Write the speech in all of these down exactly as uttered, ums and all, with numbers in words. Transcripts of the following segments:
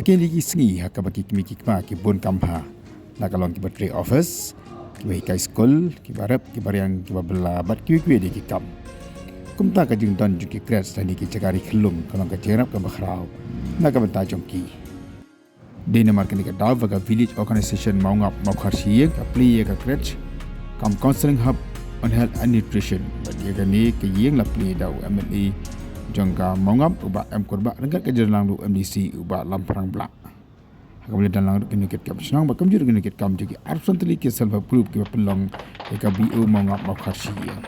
Kine ki sngi ha kaba ki kmie ki kpa ki bun kam bha, la ka long kiba trei office, kiba hikai skul, kiba rep, kiba riang, kiba bylla bad kiwei kiwei de ki kam. Kumta ka jingdon jong ki creche ha kine ki jaka ri khyllung ka long ka jingïarap kaba khraw na ka bynta jong ki. Dei namar kane ka daw ba ka Village Organisation Mawngap Mawkharshiing ka plie ïa ka creche kam counseling hub on health and nutrition. Bad ïa kane ka ïing la plie da u M L A jong ka Mawngap u Bah M Kurbah ryngkat ka jingdon lang da u M D C u Bah Lamphrang Blah. Ha kaba la don lang ruh ki nongkitkam shnong bad kumjuh ruh ki nongkitkam jong ki arphew san tylli ki self help group kiba pynlong ïa ka V O Mawngap Mawkharshiing.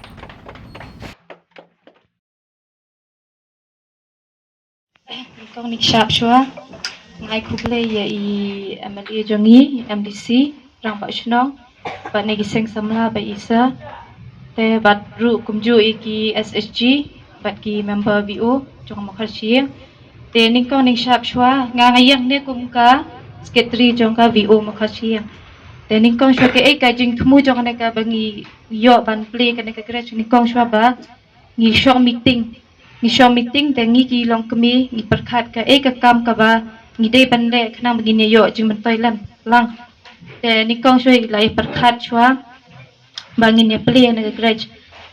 Nyngkong nyngshap shuwa nga ai khublei ïa i M L A jong ngi, M D C, Rangbah Shnong bad na ki seng samla ba i sa te bad ruh kumjuh ïa ki S H G bad ki member V O jong Mawkharshiing. Te nyngkong nyngshap shuwa nga nga ïeng ne kum ka secretary jong ka V O Mawkharshiing. Te nyngkong shuwa kaei ka jingthmu jong kane kaba ngi ïoh ban plie kane ka creche, nyngkong shuwa ba ngi shong meeting, ngi shong meeting te ngi ki longkmie ngi pyrkhat kaei ka kam kaba ngi dei ban leh khnang ba ngin ïoh jingmyntoi lem lang. Te nyngkong shuwa la ïa pyrkhat shuwa ba ngin ïa plie na ka creche.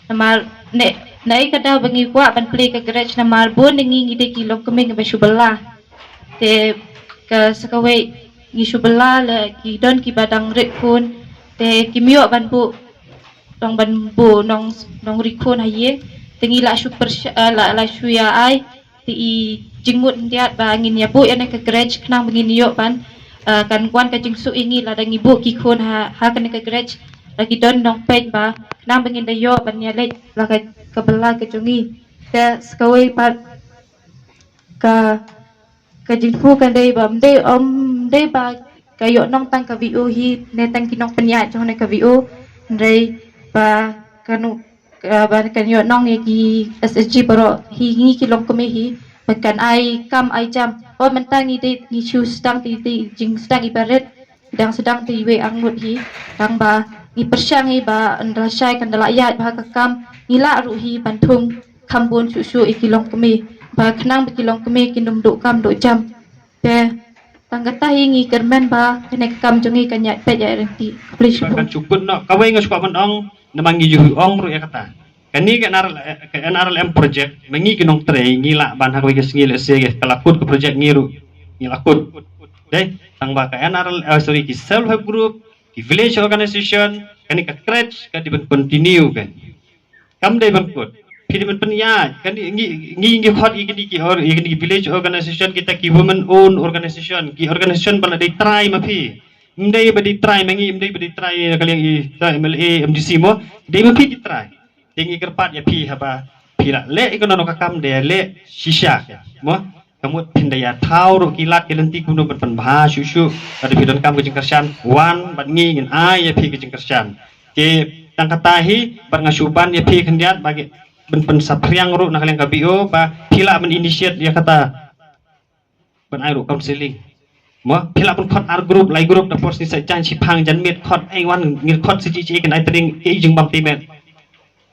Namar ne, naei ka daw ba ngi kwah ban plie ka creche namar bun na ngi ngi dei ki longkmie ngi ba shu bylla. Te ka sa kawei ngi shu bylla la ki don kiba dang rit khun te kim ïoh ban buh, dang ban buh nong, nong rit khun ha ïing. Te ngi la shu pyrshah, eh, la, la shu ïa ai te i jingmut khyndiat ba ngin ïa buh ïa kane ka creche khnang ba ngin ïoh ban, eh, kan wan ka jingsuk ïa ngi lada ngi buh ki khun ha, ha kane ka creche. La ki don nongpeit ba khnang ba ngin da ïoh ban ïa leit la ka, ka bylla ka jong ngi. Te sa kawei pat ka, ka jingthmu ka dei ba ym dei, ym dei ba ka ïoh nong tang ka V O hi ne tang ki nongpynïaid jong kane ka V O, hynrei ba kano, ka, ba kan ïoh nong ïa ki S H G baroh hi, ngi ki longkmie hi ba kan ai kam ai jam. Oi mynta ngi dei ngi shu sdang te, te jingsdang iba rit, dang sdang te iwei arngut hi, tang ba ngi pyrshang hi ba ynda shai kan da la ïaid bha ka kam, ngi lah ruh hi ban thung kham bun shuh shuh ïa ki longkmie ba khnang ba ki longkmie kin ym duh kam duh jam. Te tang kata hi ngi kyrmen ba kane ka kam jong ngi kan ïaid peit ïaid ryntih. Khublei shibun. Kan shu kut noh kawei nga shu kwah ban ong namar ngi ju ong ruh ïa kata. Kane ka N R L, ka N R L M project ma ngi ki nongtrei ngi lah ban ha kawei ka sngi lehse ka la kut ka project ngi ruh ngi la kut. Dei tang ba ka N R L, eh, sorry, ki self help group, ki village organization, kane ka creche ka dei ban continue ka. Kam dei ban kut. Phi dei ban pynïaid. Kane ngi, ngi, ngi khot ïa kine ki or-, ïa kine ki village organization, kita ki women owned organization, ki organization ba la dei trai ma phi. Ym dei ba dei trai ma ngi, ym dei ba dei trai ka liang i, trai M L A, M D C mo. Dei ma phi ki trai. Te ngi kyrpad ïa phi haba phi la leh ïa kano kano ka kam dei leh shisha mo. Ka mut phin da ïa thaw ruh ki lad ki lynti kumno ban pynbha shuh shuh. Lada phi donkam ka jingkyrshan wan bad ngi ngin ai ïa phi ka jingkyrshan. Te tang kata hi bad nga shu ban ïa phi khyndiat ba ki ban pynsaphriang ruh na ka liang ka V O ba phi lah ban initiate ïa kata. Ban ai ruh counseling. Mo, phi lah ban khot ar group, lai group, da por shisha jan shiphang jan miet khot, ai wan ngin khot shisha shisha kan ai training, ki jingbam ti met.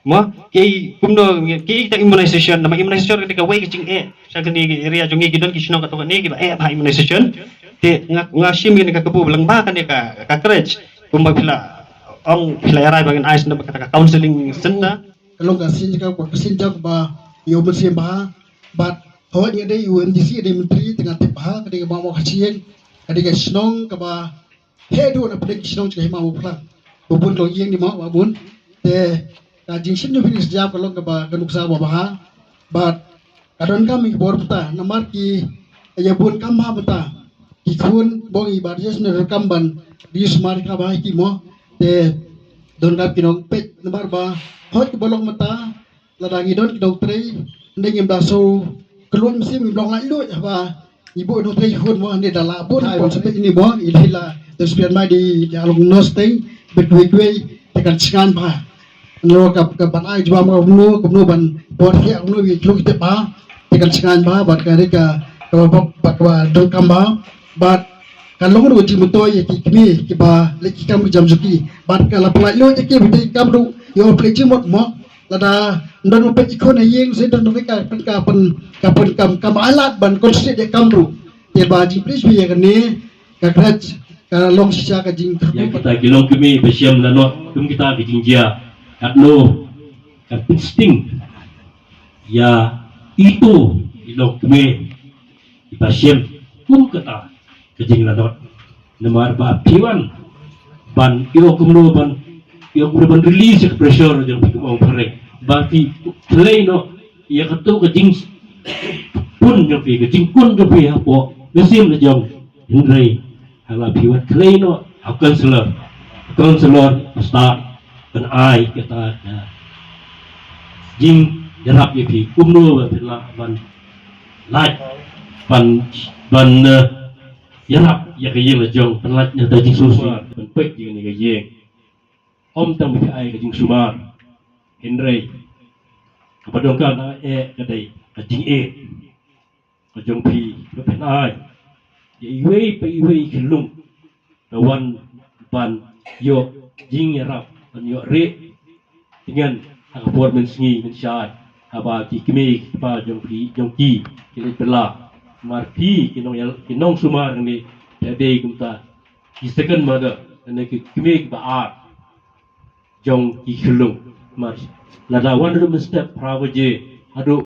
Mo, ki kumno, ki ta immunization, nama immunization ka dei kawei ka jingeh. Sha kane ka area jong ngi ki don ki shnong katto katne kiba eh bha immunization. Te nga, nga shim kane ka kabu ba lyngba kane ka, ka creche. Kumba phi la ong phi la ïa rai ba ngin ai shen da ba kata ka counseling center. Ka long ka sien jaka ba, ka sien jaka ba ïoh mynsiem bha. Bad hooid nga dei u M D C, dei myntri, te nga tip bha ka dei ka Mawkharshiing, ka dei ka shnong kaba heh duh na pdeng ki shnong jong ka Hima Mawphlang. Ba bun ka long ïing ne mo, ba bun. Te ka jingshim jong phi ne ka jingïap ka long kaba ka nuksa ba bha. Bad ka donkam ïa ki bor mynta namar ki ïa bun kam bha mynta. Ki khun bong i ba ri sngewthuh kam ban ri sumar ka bha ki mo. Te donkam ki nongpeit namar ba hooid ki ba long mynta. Lada ngi don ki nongtrei, ne ngim da shu kylluid mynsiem, ngim long laitluid haba ngi buh nongtrei khun mo, ne da la bun hai ban sepeit ne mo, i dei la don spian mai di, da long nos teng, bet wei wei, te kan shngain bha. Nro ka, ka ban ai jubab ka kumno, kumno ban por thiah kumno, ngi kluk te bha, te kan shngain bha, bad ka dei ka, ka ba, bad ka ba donkam bha, bad ka long ruh jingmyntoi ïa ki kmie kiba leh ki kam ki jam jong ki, bad ka la pyllait lut ïa ki ba dei kam ruh ïa u pynleit jingmut mo. Lada ym don u peit ki khun ha ïing, shisha don ka pyn, ka pyn, ka pyn kam, kam ailad ban concentrate ïa kam ruh. Te ba jingpynbeit ïa kane ka kret ka long shisha ka jing. Ïa kita ki longkmie ba shem la noh kum kita ki jingjia, katno kan pynsting ïa ito i longkmie ba shem kum kata ka jinglanot. Namar ba phi wan ban ïoh kumno ban ïoh kumno ban release ïa ka pressure jong phi kum ong phareng ba phi khlei noh ïa kato ka jingpun jong phi, ka jingkun jong phi hapoh ka sim la jong. Hynrei ha la phi wat khlei noh ha counselor, counselor ba stad ban ai kata ka jingïarap ïa phi kumno ba phi lah ban lait ban ban eh, ïarap ïa ka ïing la jong, ban lait na ka jingsngewsih ban peit ïa kane ka ïing. Ym tang ba phi ai ka jingsumar, hynrei kaba donkam eh ka dei ka jingeh ka jong phi ba phin ai ïa iwei pa iwei i khyllung ba wan ban ïoh jingïarap, ban ïoh rieh tyngen ha ka por mynsngi mynshai, haba ki kmie ki kpa jong phi jong ki ki leit bylla. Namar phi ki nong ïal ki nongsumar ngi phi dei kumta ki second mother, ne ki kmie kiba ar jong ki khyllung. Namar lada wan ruh mynstep phra baje haduh